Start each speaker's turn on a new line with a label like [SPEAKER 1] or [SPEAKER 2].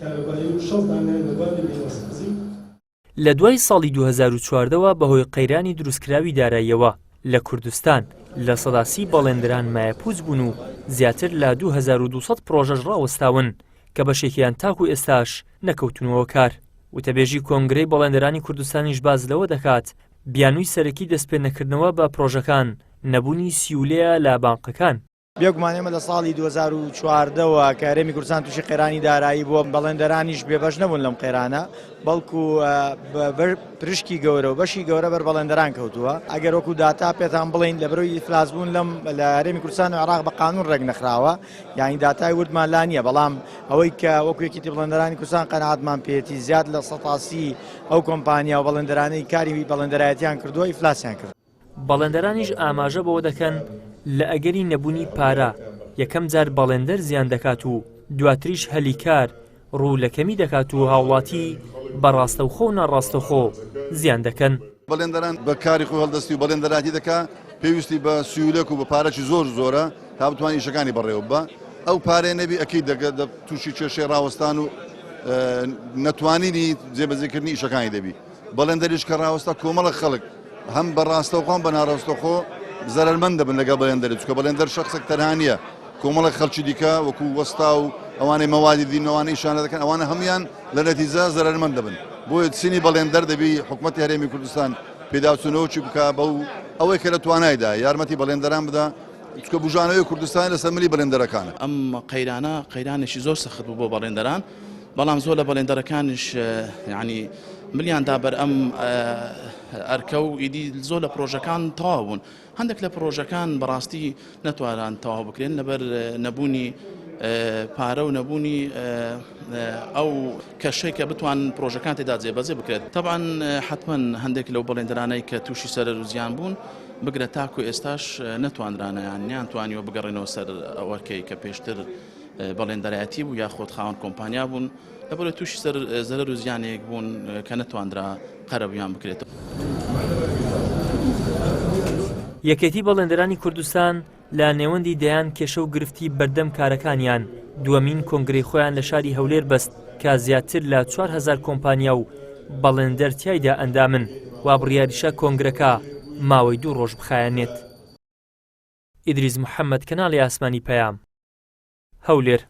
[SPEAKER 1] کارەبایی و 60 دانەیان لە بواری بیناسازی.
[SPEAKER 2] لە دوای ساڵی 2014 وە بەهۆی قەیرانی دروستکراوی داراییەوە لە کوردستان 30% بەڵێندەران مایەپووچ بوون و زیاتر لە 2200 پڕۆژەش ڕاوەستاون کە بەشێکیان تاکو ئێستاش نەکەوتونەوە کار. وتەبێژی کۆنگرەی بەڵێندەرانی کوردستانیش باس لەوە دەکات، بیانووی سەرەکی دەستپێنەکردنەوە بە پڕۆژەکان نەبوونی سیولەیە لە بانقەکان.
[SPEAKER 3] بێگومان ئێمە لە ساڵی 2014 وە کە هەرێمی کوردستان تووشی قەیرانی دارایی بووە بەڵێندەرانیش بێبەش نەبوون لەم قەیرانە بەڵکو پرشکی گەورە و بەشی گەورە بەر بەڵێندەران کەوتووە ئەگەر وەکو داتا پێتان بڵین لە بەرەوەی ئیفلاس بوون لەم لە هەرێمی کوردستان و عێراق بە قانون ڕێک نەخراوە یانی داتای وردمان لا نییە بەڵام ئەوەی کە وەکو یەکێتی بەڵێندەرانی کوردستان قەناعەتمان پێیەتی زیاد لە 130 ئەو کۆمپانیا و بەڵێندەرانەی کاری بەڵێندەرایەتیان کردووە ئیفلاسیان کرد.
[SPEAKER 2] بەڵێندەرانیش ئاماژە بەوە دەکەن، لە ئەگەری نەبوونی پارە، یەکەم جار بەڵێندەر زیان دەکات و دواتریش هەلی کار ڕوو لە کەمی دەکات و هاوڵاتی بە ڕاستەوخۆ و ناڕاستەوخۆ زیان دەکەن.
[SPEAKER 4] بەڵێندەران بە کاری خۆی هەڵدەستی و بەڵێندەراتی دەکا، پێویستی بە سیولەک و بە پارەکی زۆر زۆرە تا بتوانێ ئیشەکانی بەڕێوە ببا، ئەو پارەیە نەبی ئەکید دەگە تووشی کێشەی ڕاوەستان و نەتوانینی جێبەجێکردنی ئیشەکانی دەبی. بەڵێندەریش کە ڕاوەستا کۆمەڵە خەڵک هەم بە ڕاستەوخۆ هەم بە ناڕاستەوخۆ زەرەرمەند دەبن لەگەڵ بەڵێندەری، چونکە بەڵێندەر شەخسێک تەنها نییە، کۆمەڵێک خەڵکی دیکە وەکو وەستا و ئەوانەی مەوادی دین ئەوانە ئیشانە دەکەن ئەوانە هەمویان لە نەتیجە زەرەرمەند دەبن بۆیە چینی بەڵێندەر دەبی حکومەتی هەرێمی کوردستان پێداچوونەوەکی بکا بەو ئەوەی کە لە توانایدا یارمەتی بەڵێندەران بدا چونکە بوژانەوەی کوردستان لەسەر ملی بەڵێندەرەکانە.
[SPEAKER 5] ئەم قەیرانە قەیرانێکی زۆر سەخت بوو بۆ بەڵێندەران، بەڵام زۆر لە بەڵێندەرەکانیش یانی ملیان دا بەر ئەم ئەرکە و ئیدی زۆر لە پرۆژەکان تەواو بوون. هەندێک لە پرۆژەکان بەڕاستی نەتوانران تەواو بکرێن لەبەر نەبوونی پارە و نەبوونی ئەو کەشەی کە بتوان پرۆژەکان تێدا جێبەجێ بکرێت. تەبعەن حەتمەن هەندێک لەو بەڵێندەرانەی کە تووشی سەرەر و زیان بوون بگرە تاکو ئێستاش نەتوانرانە یان نیانتوانیوە بگەڕێنەوە سەر ئەو ئەرکەی کە پێشتر بەڵێندەرایەتی بوو یاخود خاوەن کۆمپانیا بوون لەبەرئەوەی تووشی سەر زەرەر و زیانێک بوون کە نەتواندرا قەرەبوویان بکرێتەوە.
[SPEAKER 2] یەکێتی بەڵێندەرانی کوردستان لە نێوەندی دەیان کێشە و گرفتی بەردەم کارەکانیان دووەمین کۆنگرەی خۆیان لە شاری هەولێر بەست کە زیاتر لە 4000 کۆمپانیا و بەڵێندەر تیایدا ئەندامن وا بڕیاریشە کۆنگرەکە ماوەی دوو ڕۆژ بخایەنێت. ئیدریس محەمەد کەناڵی ئاسمانی پەیام، هەولێر.